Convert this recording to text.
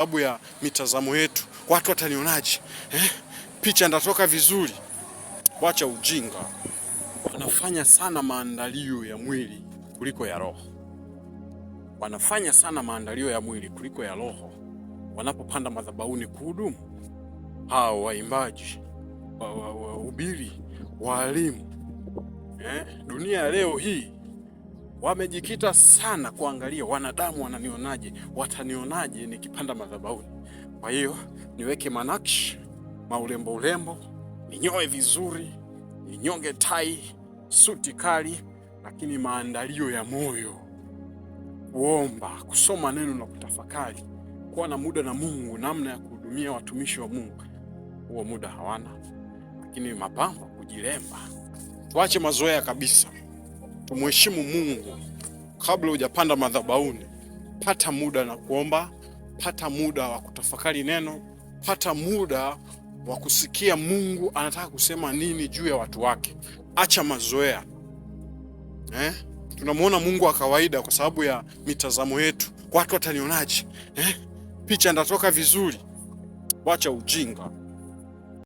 Sababu ya mitazamo yetu, watu watanionaje? Eh? Picha ndatoka vizuri? Wacha ujinga. Wanafanya sana maandalio ya mwili kuliko ya roho. Wanafanya sana maandalio ya mwili kuliko ya roho wanapopanda madhabahuni kuhudumu. Hao waimbaji, wahubiri, waalimu, eh, dunia ya leo hii wamejikita sana kuangalia wanadamu wananionaje, watanionaje nikipanda madhabahuni. Kwa hiyo niweke manakshi, maulembo ulembo, ninyoe vizuri, ninyonge tai, suti kali, lakini maandalio ya moyo, kuomba, kusoma neno na kutafakari, kuwa na muda na Mungu, namna ya kuhudumia watumishi wa Mungu, huo muda hawana. Lakini mapambo, kujilemba, tuache mazoea kabisa. Tumheshimu Mungu kabla hujapanda madhabahuni. Pata muda na kuomba, pata muda wa kutafakari neno, pata muda wa kusikia Mungu anataka kusema nini juu ya watu wake. Acha mazoea eh? Tunamwona Mungu wa kawaida kwa sababu ya mitazamo yetu. Watu watanionaje eh? Picha ndatoka vizuri? Wacha ujinga.